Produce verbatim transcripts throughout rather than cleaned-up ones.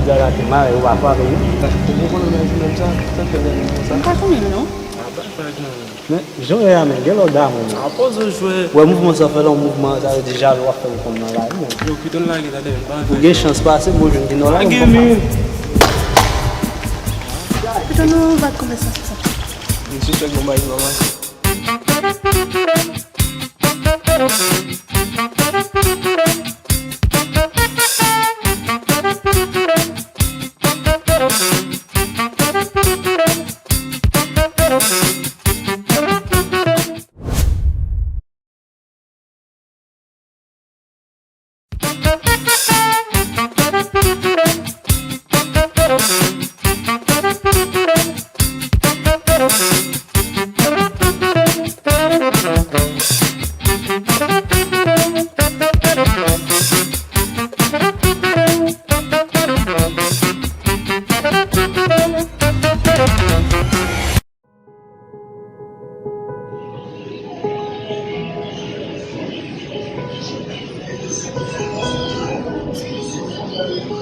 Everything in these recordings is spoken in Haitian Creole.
Gaga te mare, ou pa frape li. Ou konprann nan jounen sa, sa fè lè nou konsa. M pa konnen non. A pa fè ak nou. Men, jan w ye a menm, gen lè w damou menm. A poze w jwe. Wè mouvman sa fè la, yon mouvman, sa vle di jalou ap fè w konn nan lari menm. Yo, kite l lage, tande, m pa antre. Ou gen chans pase m, ou jwenn ki nan lari, m pa. Kite nou bat konvèsasyon sa. M sispèk yon bagay pa mache.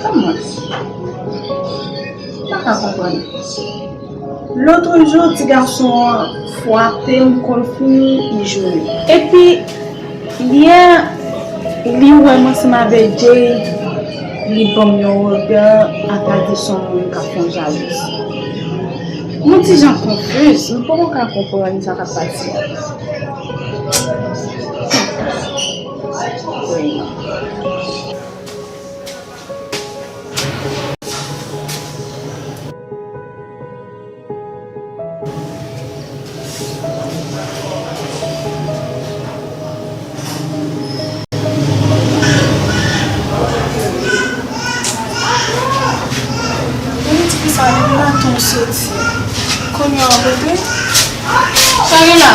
Kòman? M pa ka konprann. Lòt jou, ti gason an frape m, kou l fini, li joure. Epi, yè, li wè m ansanm avèk Jay, li ban m yon rega, ata di se yon moun k ap fè m jalouzi. Mwen ti jan konfiz, m poko ka konprann sa k ap pase a. Kounye a w ap rantre? Sa gen la?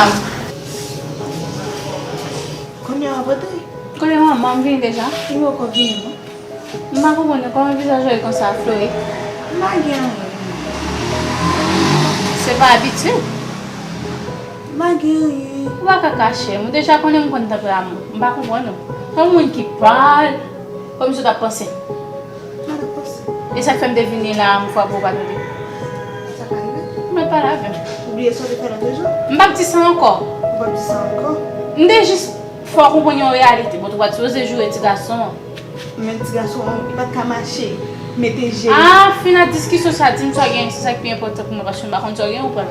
Kounye a w ap rantre? Kote manman m vini deja? Li poko vini non. M pa konprann non, kòman vizaj ou ye konsa, Flori? M pa gen anyen. Se pa abitid. M pa gen anyen. Ou pa ka kache m. Ou deja konnen m konn tanperaman w. M pa konprann ou. Yon moun ki pral, kòmsi w t ap panse. M pa t ap panse. E sa k fè m te vini la a, m frape w pa tande. Sa ka rive. Ou mèt pale avè m. Ou bliye sa w te fè lòt jou? M p ap di sa ankò. Ou p ap di sa ankò? M te jis fè w konprann yon reyalite. Bon, ou pa t sipoze joure ti gason an. Men ti gason an, li pa t ka mache. Mete je. Ah, fin ak diskisyon sa, di m sa w gen, se sa k pi enpòtan pou mwen, paske m pa konn sa w gen, ou pran.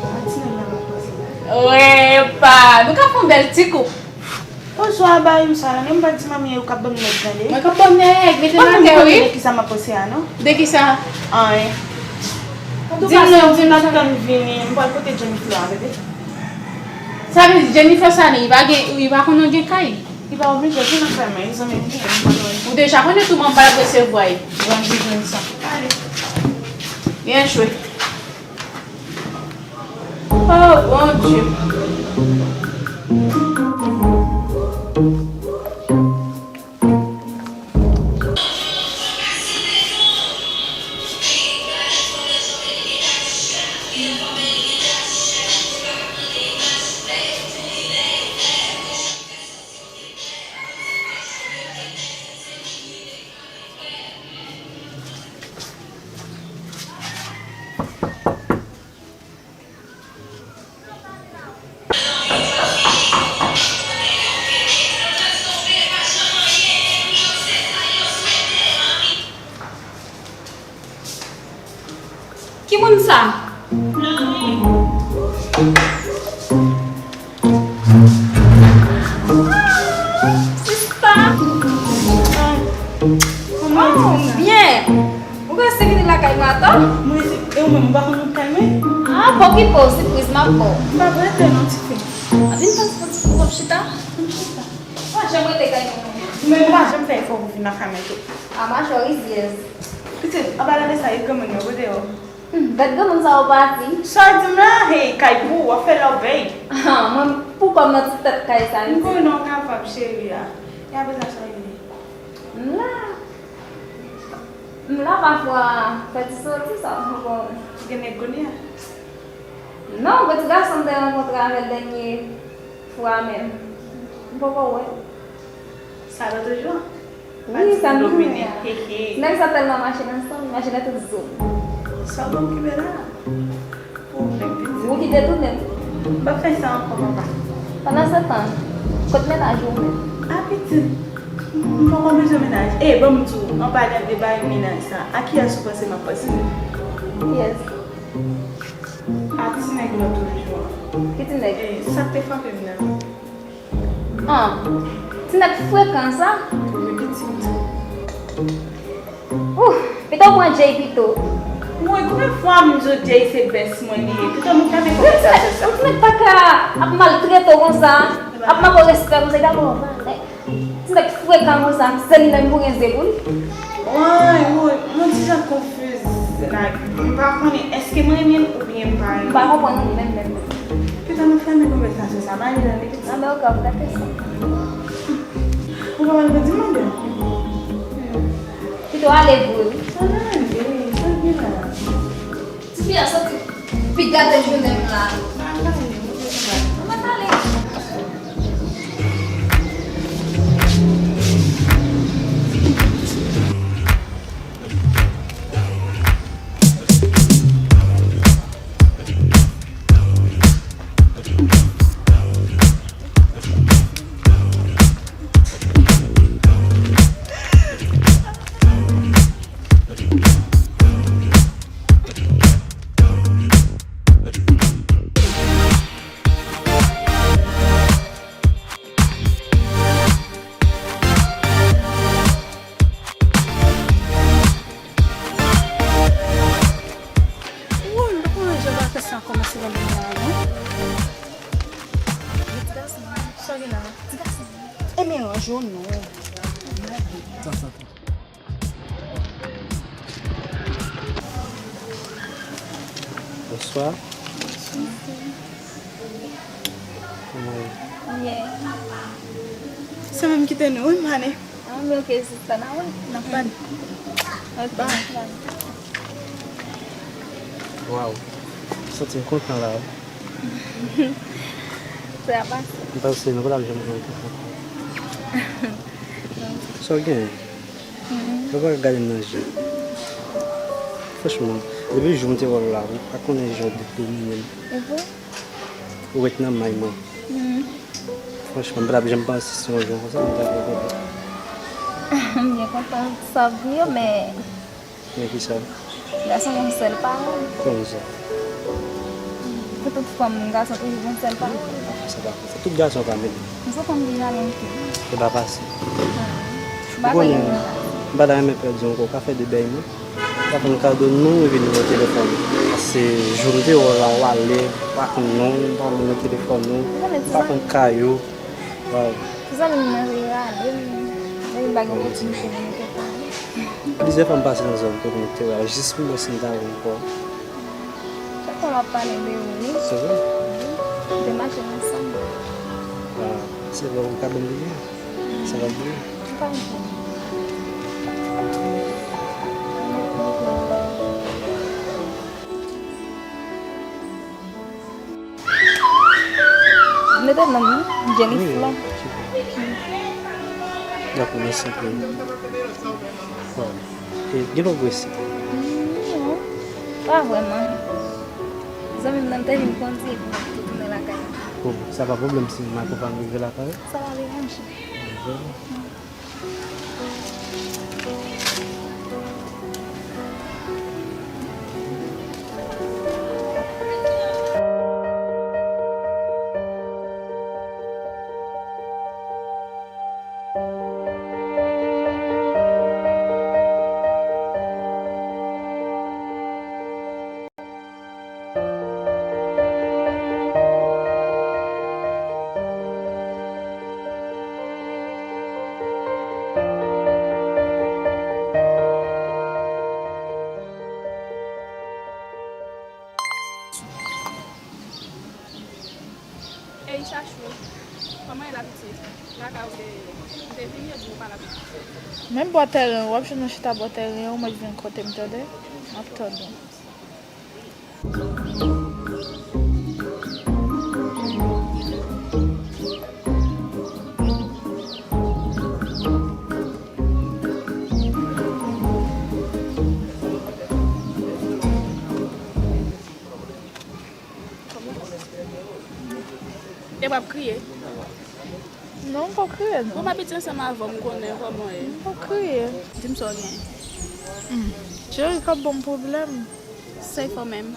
Matinal la m ap panse. Epa, nou ka fè yon bèl ti koup. Bonswa, ba yon sa, non, m pa di manmi ou k ap ban m nèg, tande. Mwen k ap ban m nèg, mete m atè, wi. Ban m konnen de kisa m ap panse a, non. De kisa? Anyen. Antouka, se ou m t ap tann vini, m pral pote Jennifer avè, tande. Sa vle di Jennifer sa li, li pa gen, li pa konn gen kay. Li pa oblije vin nan kay mwen, li zanmi m li ye, m pa konn. Ou deja konnen tou manman l ap resevwa l. Bon, li jwenn sa. Ale. Byen jwe. Oh, Bondye. Ki moun sa? Sista! Kòman w ye? Oh, byen! Ou resi vini lakay mwen atò? Mwen resi, e ou menm, ou pa konn wout kay mwen? Ah, pòkipe w, sipriz m ap ba w. M pa vle pè non, tifi. A, vin pase yon ti kou w ap chita. Vin chita. Ou pa janm rete kay mwen non. Ou menm ou pa janm fè efò pou vin lakay mwen tou. Ah, machwè rizyèz. Pitit, anpalan de sa, e granmoun yo, kote yo? Hmm, gad granmoun sa yo pati. Sa w di m la? Hey, kay pou ou, w ap fè lòbèy. Ah, mwen pou kò m nan ti tèt kay sa, wi. M konnen w kapab, cheri a. E apre sa, sa w vini? M la. M la pafwa fè ti soti sa, m konn. Ou gen nèg kounye a? Non, gwo ti gason m te rankontre avè l dènye fwa menm. M poko wè l. Sa lòt jou an? Wi, sa m konnen a. Nèg sa tèlman mache nan san m, mache nan tout zo m. Sa w ban m kenbe la? Pwoblèm pitit. Ou kite tounen m. M p ap fè sa ankò, papa. Pandan se tan, kot mennaj ou menm? A pitit, m poko bezwen mennaj. E, ban m di w, an palan de bagay mennaj sa, a kiyès ou panse m ap panse? Kiyès? A ti nèg lòt jou a. Ki ti nèg? E, sa k te frape m nan. Ah, ti nèg frekan sa. Wi, pitit. Ouh, pito w pran Jay pito. Mwen, konbyen fwa m di w Jay se best mwen li ye? Pito nou fèmen konvèsasyon sa. Yon ti nèg pa ka ap maltrete w konsa, ap manke w respè konsa, gade yon valè. Ti nèg frekan konsa, se li menm pou gen ze pou li. Woy, woy, mwen ti jan konfiz, like, m pa konnen èske m renmen l oubyen m pa renmen l. M pa konprann ou menm, menm, menm. Pito nou fèmen konvèsasyon sa, m ale nan li pitit. Nan men w ka, w gate sa. Ou pa pral pou di mande? Pito ale vre wi. Ann ale, sa gen la? Tifi a soti pi gate jounen m la. Ann ale, ou bezwen gate. Ou mèt ale. Woy, m pa konnen jan bagay sa kòmanse nan men la, non. Sa gen la? E men ranje w non. Bonswa. Kòman w ye? Byen. Se menm kite nou, wi, m ale. Ah, men oke, sista, n a wè. N ap pale. Ok, n ap pale. Waw. M santi m kontan la, wi. Sa pase. M panse nou pa t ap janm kontan. Sa w gen? Ou pa ka gade m nan je. Franchman, depi jou m te wè w la, ou pa konnen jan w dedomine m. E vre? Ou ret nan may mwen. Franchman, m pa t ap janm panse se yon jan konsa m ta fè kontan. M byen kontan sa w di yo, men. Men kisa? Gason gen yon sèl pawòl. Kòman sa? Pou tout fanm, gason toujou gen yon sèl pawòl. Sa pa konsa. Tout gason pa menm. M se fanm ki jalou anpil. Se pa fasil. Ou konnen, m pa ta renmen pèdi w ankò. Ou ka fè de bèy mwen. Ou ka fè m kado non, ou vini nan telefòn. Se jou m te wè w la, w ale, ou pa konn non, ou pa konn nan telefòn non, ou pa konn kay ou. Waw. Zanmi m nan te rale m. Depi m pa gen opòtinite pou nou te pale. Plizyè fwa m pase nan zòn kote nou te wè a, jis pou m wè si m ta wè w ankò. Chak fwa m ap pale de ou, wi. Se vre? Wi. Nou te mache ansanm. Ah, se vre, ou ka ban m li byen? Sa va byen? M pa konprann. Mete non m, Jennifer. Dakò, mèsi anpil. Bon. E, gen lè w prese? Non, pa vrèman. Zanmi m nan te vin kondui epi m ap tou tounen lakay mwen. Bon, sa pa pwoblèm si m akonpanye w rive lakay ou? Sa pa deranje. Ey, Chachou, kòman ye la, pitit? Lakay ou te, ou te vini, yo di ou pa la, pitit? Menm bò tèren, w ap jwenn ou chita bò tèren an, ou mèt vin kote m, tande? M ap tann ou. E w ap kriye? Non, m p ap kriye, non. Bon, m abitye ansanm avè w, m konnen kòman w ye. M p ap kriye. Di m sa w gen. Hmm. Jerry k ap ban m pwoblèm. Sa e fò menm.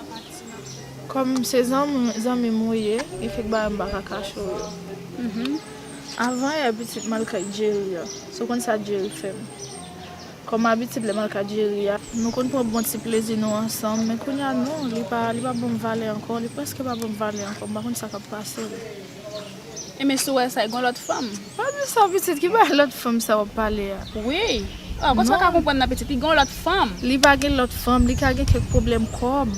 Kòm se zanmi zanmi m ou ye, e fèk bagay m pa ka kache w yo. Mhm. Avan yè pitit m al kay Jerry a. Si w konn sa Jerry fè m. Kòm abitid lè m al kay Jerry a, nou konn pran bon ti plezi nou ansanm, men kounye a non, li pa li pa ban m valè ankò, li prèske pa ban m valè ankò, m pa konn sa k ap pase l. E men si w wè sa, e gen lòt fanm. Pa di sa pitit, ki bagay lòt fanm sa w ap pale a? Wi. Oh, kòm sa w ka konprann nan pitit, li gen lòt fanm. Li pa gen lòt fanm, li ka gen kèk pwoblèm kòb.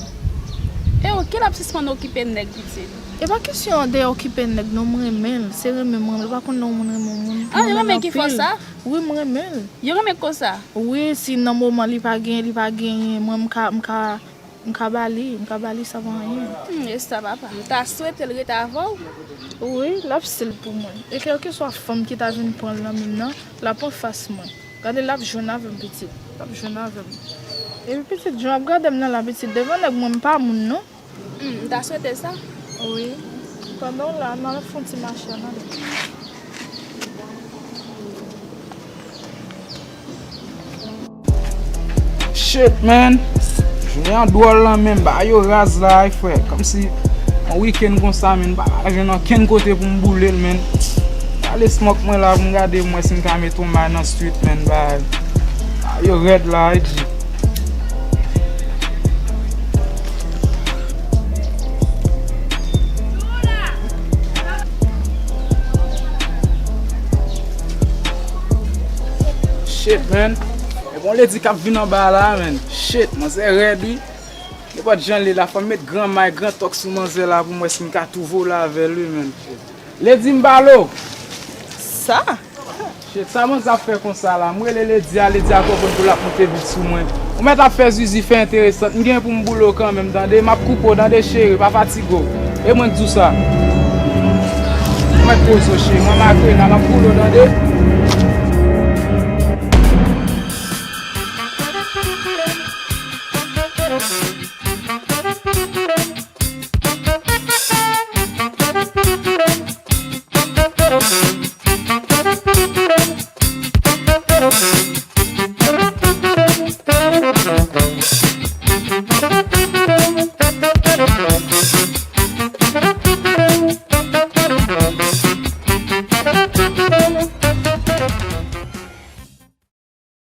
E oke l ap sispann okipe nèg pitit. E pa kesyon de okipe nèg non, m renmen l, se renmen m renmen l, ou pa konn lè yon moun renmen yon moun. Ah, ou renmen ki fè sa? Wi, m renmen l. Yo renmen konsa? Wi, si nan moman li pa gen, li pa genyen, mwen m ka m ka m ka ba li, m ka ba li sa pa anyen. Hmm, e sa papa. M ta swete l rete avè w. Wi, l ap stil pou mwen. E kèlkeswa fanm ki ta vin pran l nan men m nan, l ap anfas mwen. Gade l ap jwenn avè m pitit. L ap jwenn avè m. Epi pitit, jan w ap gade m nan la pitit, devan nèg mwen m pa moun non. Hmm, m ta swete sa. Wi. Pandan w la, n al fè yon ti mache ann ale. Shit, man. Jounen an dwòl lan menm, bagay yo raz la, wi, frè. Kòmsi yon wikenn konsa, man, m pa ka jwenn ankenn kote pou m boule l, man. Ale smoke mwen la pou m gade, m wè si m ka met yon may nan street, man, bagay. Bagay yo rèd la, wi, G. Shit, man. E bon ledi k ap vin anba la, man. Shit, manzè rèd, wi. Nenpòt jan l ye la, fò m met gran may, gran tòk sou manzè la pou m wè si m ka tou vole avè l, wi, man. Ledi m balo. Sa? Shit, sa manzè ap fè konsa la? M rele ledi a, ledi a konprann pou l ap monte vit sou mwen. Ou mèt ap fè zizi, fè enteresant. M gen pou m boule w kanmenm, tande? M ap koupe w, tande, cheri, pa fatige w. E mwen k di w sa. Ou mèt poze w, cheri. Mwen makrena, m ap boule w, tande?